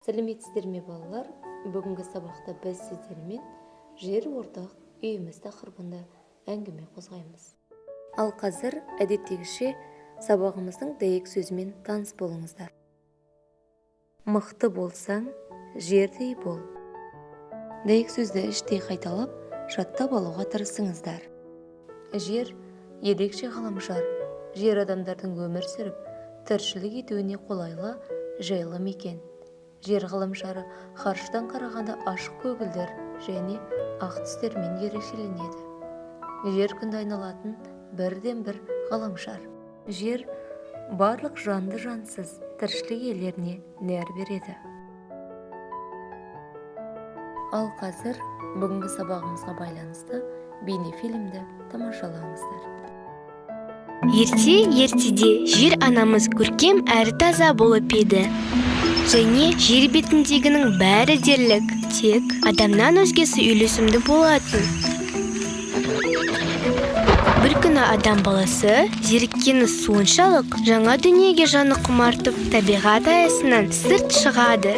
Сәлеметсіздер ме, балалар? Бүгінгі сабақта біз сіздермен «Жер — ортақ үйіміз» тақырыбында әңгіме қозғаймыз. Ал қазір әдеттегіше сабағымыздың дәйек сөзімен таныс болыңыздар. Мықты болсаң, жердей бол. Дәйек сөзді іштей қайталап, жаттап алуға тырысыңыздар. Жер — ерекше ғаламшар. Жер — адамдардың өмір сүріп, тіршілік етуіне қолайлы, жайлы мекен. Жер ғаламшары ғарыштан қарағанда ашық көгілдір және ақ түстермен ерекшеленеді. Жер — күнді айналатын бірден бір ғаламшар. Жер барлық жанды, жансыз тіршілік иелеріне нәр береді. Ал қазір бүгінгі сабағымызға байланысты бейнефильмді тамашалаңыздар. Ерте ертеде жер анамыз көркем әрі таза болып еді. Және жер бетіндегінің бәрі дерлік тек адамнан өзгесі үйлесімді болатын. Бір күні адам баласы зеріккені соншалық, жаңа дүниеге жаны құмартып, табиғат аясынан сырт шығады.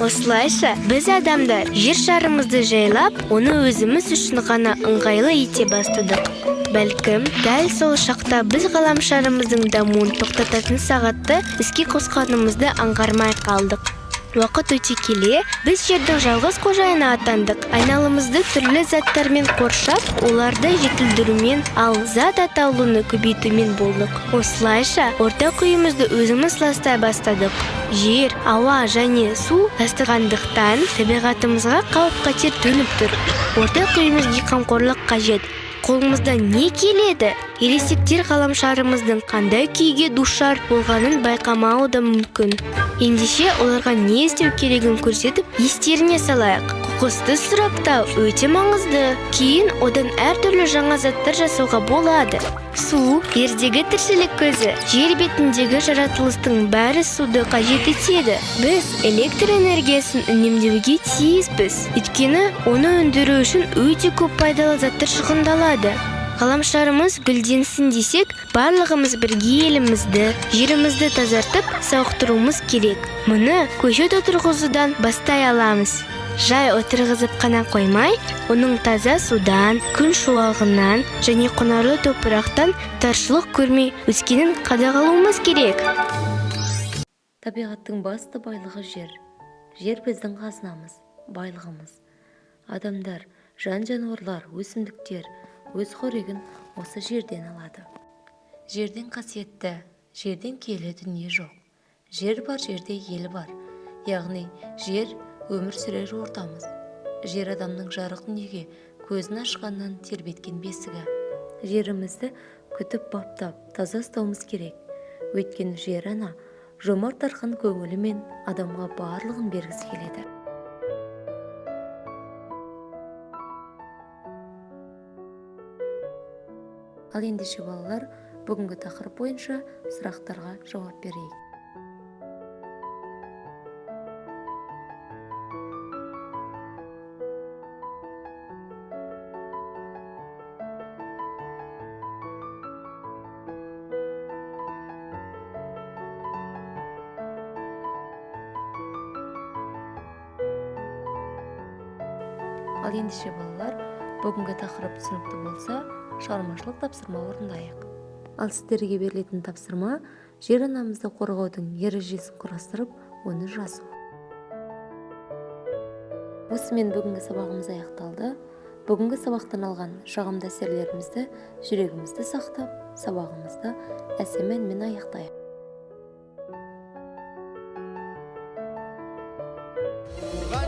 Осылайша біз, адамдар, жер шарымызды жайлап, оны өзіміз үшін ғана ыңғайлы ете бастадық. Бәлкім, дәл сол шақта біз ғаламшарымыздың дамуын тоқтататын сағатты іске қосқанымызды аңғармай қалдық. Уақыт өте келе біз жердің жалғыз қожайыны атандық. Айналамызды түрлі заттармен қоршап, оларды жетілдірумен, ал зат атаулыны көбейтумен болдық. Осылайша ортақ үйімізді өзіміз ластай бастадық. Жер, ауа және су ластанғандықтан, табиғатымызға қауіп қатер төніп тұр. Ортақ үйімізге қамқорлық қажет. Қолымыздан не келеді? Ересектер ғаламшарымыздың қандай күйге душар болғанын байқамауы да мүмкін. Ендеше оларға не істеу керегін көрсетіп, естеріне салайық. Қоқысты сұрыптау өте маңызды. Кейін одан әртүрлі жаңа заттар жасауға болады. Су — жердегі тіршілік көзі. Жер бетіндегі жаратылыстың бәрі суды қажет етеді. Біз электр энергиясын үнемдеуге тиіспіз, өйткені оны өндіру үшін өте көп пайдалы заттар шығындалады. Ғаламшарымыз гүлденсін десек, барлығымыз бірге елімізді, жерімізді тазартып, сауықтыруымыз керек. Мұны көшет отырғызудан бастай аламыз. Жай отырғызып қана қоймай, оның таза судан, күн шуағынан және құнарлы топырақтан таршылық көрмей өскенін қадағалауымыз керек. Табиғаттың басты байлығы — жер. Жер — біздің қазынамыз, байлығымыз. Адамдар, жан жануарлар, өсімдіктер өз қорегін осы жерден алады. Жерден қасиетті, жерден киелі дүние жоқ. Жер бар жерде ел бар, яғни жер — өмір сүрер ортамыз. Жер — адамның жарық дүниеге көзін ашқаннан тербеткен бесігі. Жерімізді күтіп баптап, таза ұстауымыз керек, өйткені жер ана жомарт, дарқан көңілімен адамға барлығын бергісі келеді. Ал ендеше, балалар, бүгінгі тақырып бойынша сұрақтарға жауап берейік. Ал ендеше, балалар, бүгінгі тақырып түсінікті болса, шығармашылық тапсырма орындайық. Ал сіздерге берілетін тапсырма — жер анамызды қорғаудың ережесін құрастырып, оны жазу. Осымен бүгінгі сабағымыз аяқталды. Бүгінгі сабақтан алған жағымды әсерлерімізді жүрегімізді сақтап, сабағымызды әсем әнмен аяқтайық. Туған